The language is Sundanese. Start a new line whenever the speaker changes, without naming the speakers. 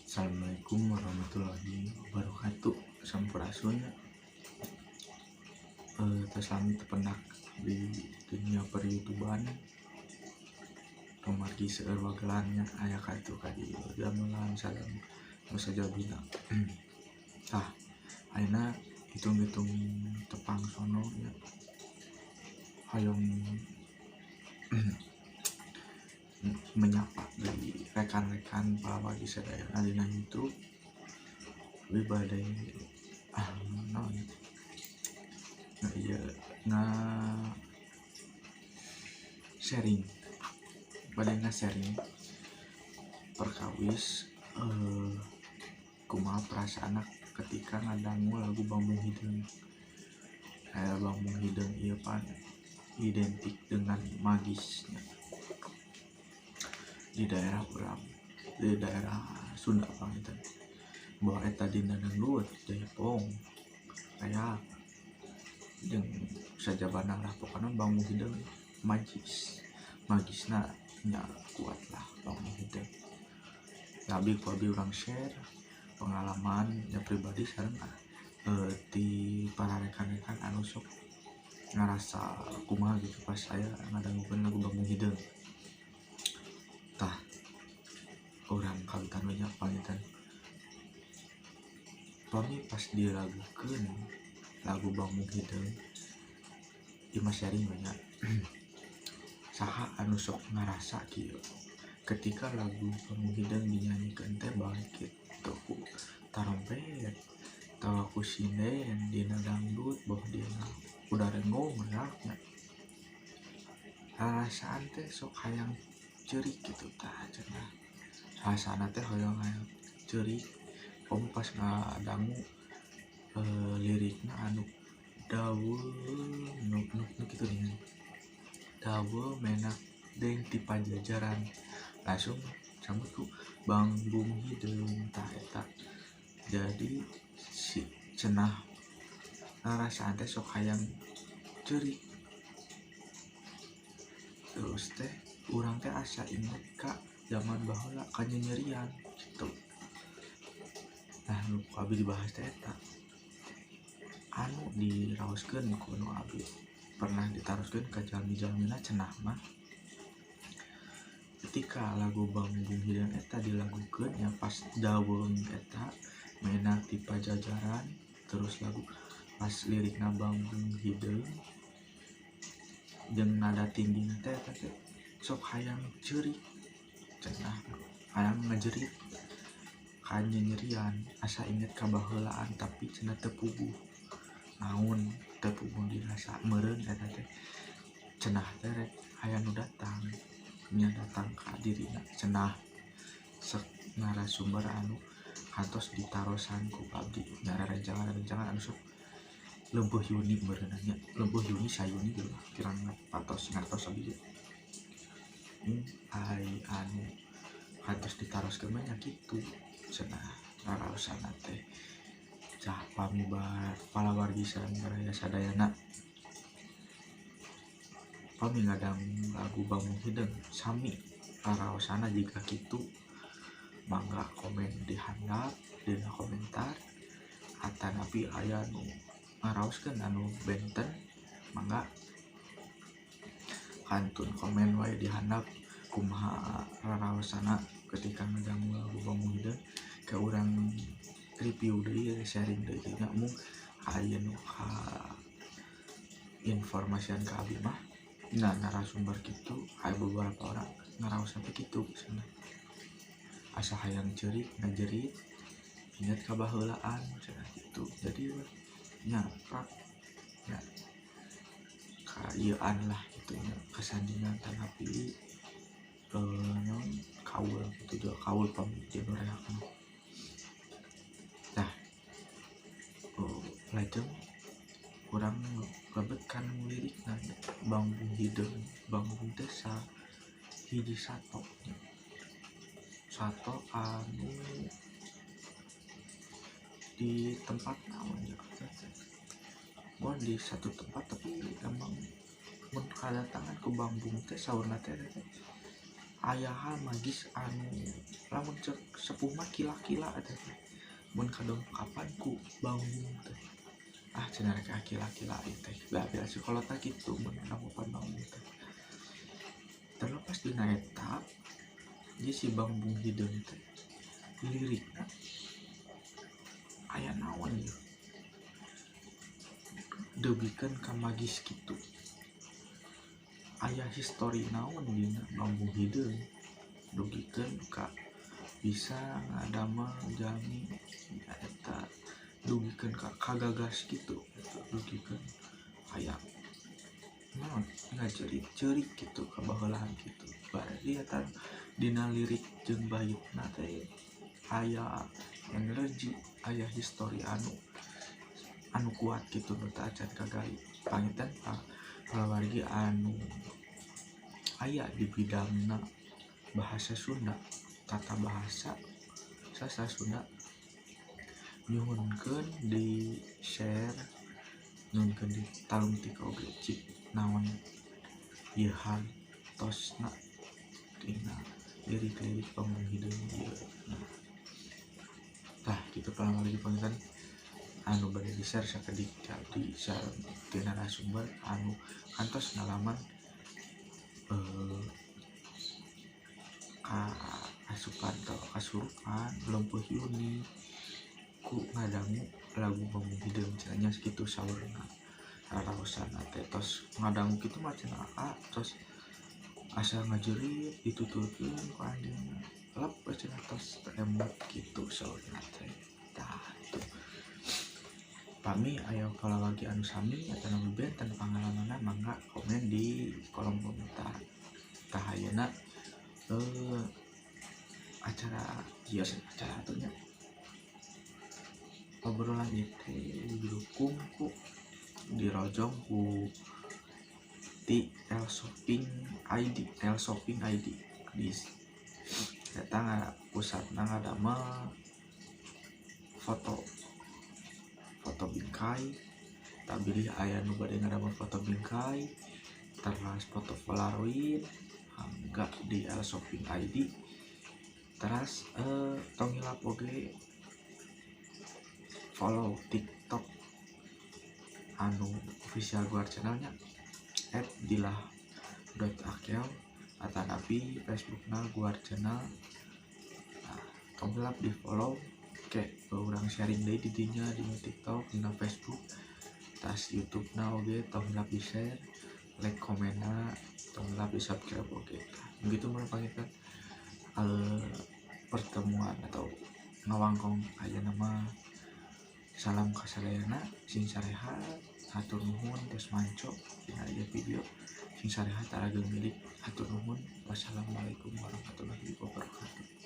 Assalamualaikum warahmatullahi wabarakatuh. Sampurasun. Tos lami teu pendak di dunia per-YouTubean, kumargi seueur wagelan nya, aya ka ditu ka dieu, gamelan sareng nu sajabina. Tah, ayeuna hitung-hitung tepang sono nya, hoyong menyapa dari rekan-rekan palawargi sadayana dina YouTube. Abi bade naon nah ieu nga sharing, bade nga-sharing perkawis kumaha perasaanna ketika ngadangu lagu Bambu Hideung. Aya Bambu Hideung ieu pan identik dengan magisnya di daerah urang, di daerah Sunda panginten, bahwa eta dina dangdut, jaipong, reak, jeung sajabana lah. Pokona Bambu Hideung magis, magisna nya kuat lah Bambu Hideung. Nah, abi ku abi urang share pengalaman nya pribadi sareng ti para rekan-rekan anu sok ngarasa kumaha gitu pas aya ngadangukeun lagu Bambu Hideung. Tah, urang kawitan we nya panginten. Pami pas dilagukeun lagu Bambu Hideung ieu mah sharing we nya, saha anu sok ngarasa kieu ketika lagu Bambu Hideung dinyanyikeun teh, baik kitu ku tarompet atawa ku sinden dina dangdut, boh dina kuda renggong, reak nya, rarasaan teh sok hayang ceurik gitu. Tah, cenah rasana teh hoyong hayang ceurik komo pas ngadangu lirikna anu daweung nu nu nu kitu geuningan, daweung menak deung ti pajajaran, langsung sambut ku Bambung Hideung. Tah, eta jadi si cenah rarasaan teh sok hayang ceurik. Terus teh urang teh asa inget ka zaman baheula, ka nyenyerian gitu. Nah, nu ku abi dibahas teh eta anu diraoskeun ku nu abi pernah ditaroskeun ka jalmi-jalmina. Cenah mah ketika lagu Bambung Hideung eta dilagukeun nya, pas daweung eta menak ti pajajaran, terus lagu pas lirikna Bambung Hideung jeung nada tinggina teh, eta teh sok hayang ceurik cenah, hayang ngajerit kanyenyerian, asa inget ka baheulaan. Tapi cenah teu puguh naon, teu puguh dirasa meureun eta teh cenah teh rek aya nu datang nya, datang ka dirina cenah. Sek narasumber anu kantos ditarosan ku abdi nya, rerencangan-rerencangan anu sok leumpeuh yuni meureun nya, leumpeuh yuni sayuni gitu lah, kirang patos ngartos abdi ge. Ai anu kantos ditaroskeun mah nya kitu cenah raraosana teh. Cah, pami palawargi sareng baraya sadayana, pami ngadangu lagu Bambu Hideung sami raraosana jiga kitu, mangga komen di handap dina komentar, atanapi aya nu ngaraoskeun anu benten, mangga kantun komen wae di handap kumaha raraosana ketika ngadangu lagu Bambu Hideung. Ke urang review deui, sharing deui nya, mung aya nu ka informasian ka abi mah. Nah, narasumber kitu aya beberapa orang ngaraosna teh kitu cenah, asa hayang ceurik, ngajerit, inget ka baheulaan cenah kitu. Jadi nya prak nya. Ieuan lah kitu nya kasandingan tanapi naon kaul gitu juga kaul pami jeung reak mah. Tah lajeng urang lebet kana lirikna Bangbung Hideung. Bangbung teh hiji sato nya. Sato anu di tempat naon nya teh. Mun di satu tempat tapi emang mun kadatangan ku Bangbung teh saurna teh aya hal magis anu lamun cek sepuh mah kila-kila eta teh. Mun kadongkapan ku Bangbung teh ah cenah rek kila-kila ieu teh. Bela sekolotna kitu mun nanggupan Bangbung teh. Terlepas dina eta ieu si Bangbung Hideung teh lirikna aya naon ieu dugikeun ka magis kitu. Aya histori naon dina Bangbung Hideung dugikeun ka bisa ngadamel jalmi eta dugikeun ka kagagas kitu dugikeun aya naon ngajerit-jerit kitu ka baheulaan kitu. Berarti eta dina lirik jeung baitna teh aya energi, aya histori anu kuat kitu nu teu acan kagali. Panginten palawargi anu aya di bidangna bahasa Sunda, tata bahasa sastra Sunda nyuhunkeun di share, nyuhunkeun di talungtik oge cik naon ieu hartosna dina lirik-lirik Bangbung Hideung ieu. Tah kitu palawargi panginten anu bade di-share sakedik di share ti narasumber anu kantos ngalaman ka asupan atau kasurupan leumpeuh yuni ku ngadangu lagu Bangbung Hideung cenah nya sakitu saurna raraosana teh tos ngadangu kitu mah cenah tos asa ngajerit dituturkeun ku anjeunna lep cenah tos teu emut kitu saurna teh. Tah itu pami aya palawargi anu sami atanapi benten pangalamanna mangga komen di kolom komentar. Tah ayeuna acara ieu acara atuh nya obrolan ieu teh didukung ku dirojong ku ti L Shopping ID, L Shopping ID di eta pusatna ngadamel foto bingkai. Tak bilih aya nu bade ngadamel foto bingkai teras foto polaroid mangga di L Shopping ID. Teras tong hilap oge follow TikTok anu official Guar channelnya @dilah.akel atanapi Facebookna Guar channel. Nah, tong hilap di follow ke urang sharing deui di dinya di TikTok, dina Facebook, tas YouTube na oge tong hilap di share, like, komenna, tong hilap di subscribe oge. Begitu mun panginten pertemuan atau ngawangkong ayeuna mah. Salam kasadayana, sing sarehat, hatur nuhun tos manco dina ieu video. Sing sarehat tarageng milik, hatur nuhun. Wassalamualaikum warahmatullahi wabarakatuh.